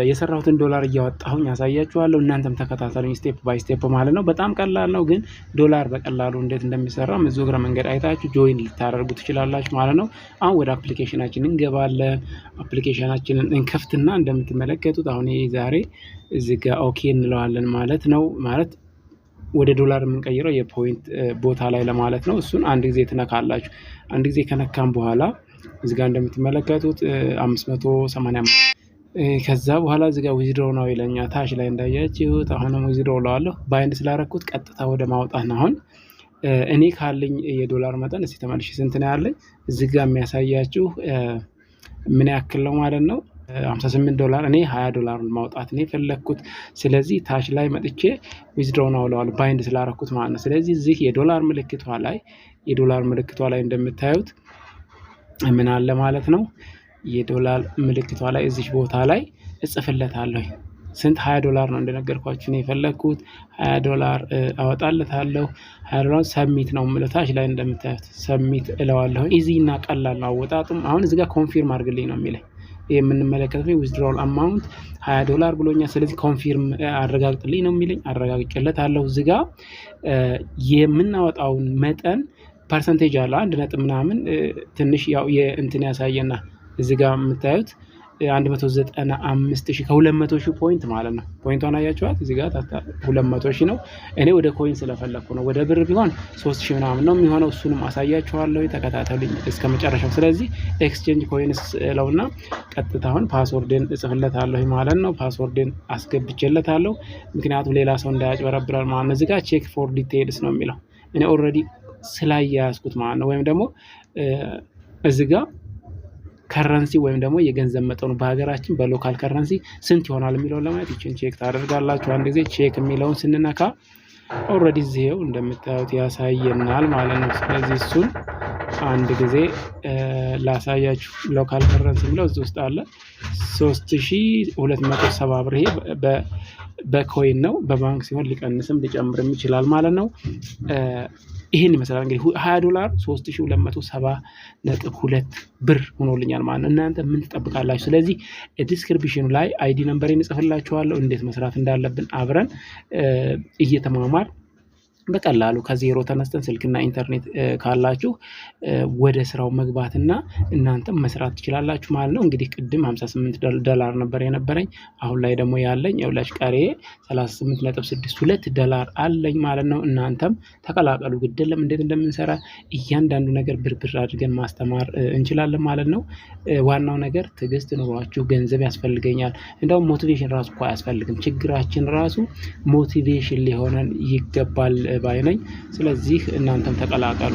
የሰራሁትን ዶላር እያወጣሁኝ ያሳያችኋለሁ። እናንተም ተከታተሉኝ step by step ማለት ነው። በጣም ቀላል ነው፣ ግን ዶላር በቀላሉ እንዴት እንደሚሰራ እዚሁ እግረ መንገድ አይታችሁ join ልታደርጉ ትችላላችሁ ማለት ነው። አሁን ወደ application ኣችን እንገባለን። Application ኣችንን እንከፍትና እንደምትመለከቱት አሁን ይሄ ዛሬ እዚህ ጋር okay እንለዋለን ማለት ነው። ማለት ወደ ዶላር የምንቀይረው የ point ቦታ ላይ ለማለት ነው። እሱን አንድ ጊዜ ትነካላችሁ። አንድ ጊዜ ከነካም በኋላ እዚህ ጋር እንደምትመለከቱት 585፣ ከዛ በኋላ እዚህ ጋር withdraw ነው ይለኛል። ታች ላይ እንዳያችሁት አሁንም withdraw እለዋለሁ። Bind ስላረኩት ቀጥታ ወደ ማውጣት ነው። አሁን እኔ ካለኝ የዶላር መጠን እስቲ ተመልሼ ስንት ነው ያለኝ? እዚህ ጋር የሚያሳያችሁ ምን ያክል ነው ማለት ነው። 58 ዶላር፣ እኔ 20 ዶላር ማውጣት ነው የፈለግኩት። ስለዚህ ታች ላይ መጥቼ withdraw ነው እለዋለሁ bind ስላረኩት ማለት ነው። ስለዚህ እዚህ የዶላር ምልክቷ ላይ እንደምታዩት ምን አለ ማለት ነው። የዶላር ምልክቷ ላይ እዚች ቦታ ላይ እጽፍለታለሁ። ስንት? 20 ዶላር ነው እንደነገርኳችሁ ነው የፈለግኩት። 20 ዶላር አወጣለታለሁ። 20 ዶላር submit ነው የምለው። ታች ላይ እንደምታዩት submit እለዋለሁ። Easy እና ቀላል ነው አወጣጡም። አሁን እዚህ ጋር confirm አድርግልኝ ነው የሚለኝ። የምንመለከተው withdrawal amount 20 ዶላር ብሎኛል። ስለዚህ confirm አረጋግጥልኝ ነው የሚለኝ። አረጋግጬለታለሁ። እዚህ ጋር የምናወጣውን መጠን percentage አለው፣ አንድ ነጥብ ምናምን ትንሽ ያው የእንትን ያሳየና እዚህ ጋር የምታዩት 195,000 ከ200,000 point ማለት ነው። Point ኧን አያችኋት? እዚህ ጋር 200,000 ነው። እኔ ወደ coin ስለፈለግኩ ነው። ወደ ብር ቢሆን 3000 ምናምን ነው የሚሆነው። እሱንም አሳያችኋለሁ። ተከታተሉኝ እስከ መጨረሻው። ስለዚህ exchange coins እለውና ቀጥታ አሁን password ን እጽፍለታለሁ ማለት ነው። Password ን አስገብቼለታለሁ። ምክንያቱም ሌላ ሰው እንዳያጭበረብረን ማለት ነው። እዚህ ጋር check for details ነው የሚለው፣ እኔ already ስላያያዝኩት ማለት ነው። ወይም ደግሞ እዚህ ጋር currency ወይም ደግሞ የገንዘብ መጠኑ በሀገራችን በ local currency ስንት ይሆናል የሚለውን ለማየት ይችን check ታደርጋላችሁ። አንድ ጊዜ check የሚለውን ስንነካ already እዚህው እንደምታዩት ያሳየናል ማለት ነው። ስለዚህ እሱን አንድ ጊዜ ላሳያችሁ። Local currency የሚለው እዚህ ውስጥ አለ። 3270 ብር። ይሄ በ coin ነው። በባንክ ሲሆን ሊቀንስም ሊጨምርም ይችላል ማለት ነው። ይህን ይመስላል እንግዲህ፣ 20 ዶላር 3270.2 ብር ሆኖልኛል ማለት ነው። እናንተ ምን ትጠብቃላችሁ? ስለዚህ description ኑ ላይ ID number ኤን እጽፍላችኋለሁ። እንዴት መስራት እንዳለብን አብረን እየተማማር በቀላሉ ከዜሮ ተነስተን ስልክና ኢንተርኔት ካላችሁ ወደ ስራው መግባትና እናንተም መስራት ትችላላችሁ ማለት ነው። እንግዲህ ቅድም 58 ዶላር ነበር የነበረኝ። አሁን ላይ ደግሞ ያለኝ የሁላች ቀሪ 38.62 ዶላር አለኝ ማለት ነው። እናንተም ተቀላቀሉ። ግድ የለም፣ እንዴት እንደምንሰራ እያንዳንዱ ነገር ብርብር አድርገን ማስተማር እንችላለን ማለት ነው። ዋናው ነገር ትዕግስት ኑሯችሁ ገንዘብ ያስፈልገኛል። እንደውም motivation ራሱ እኮ አያስፈልግም። ችግራችን ራሱ motivation ሊሆነን ይገባል ባይ ነኝ። ስለዚህ እናንተም ተቀላቀሉ።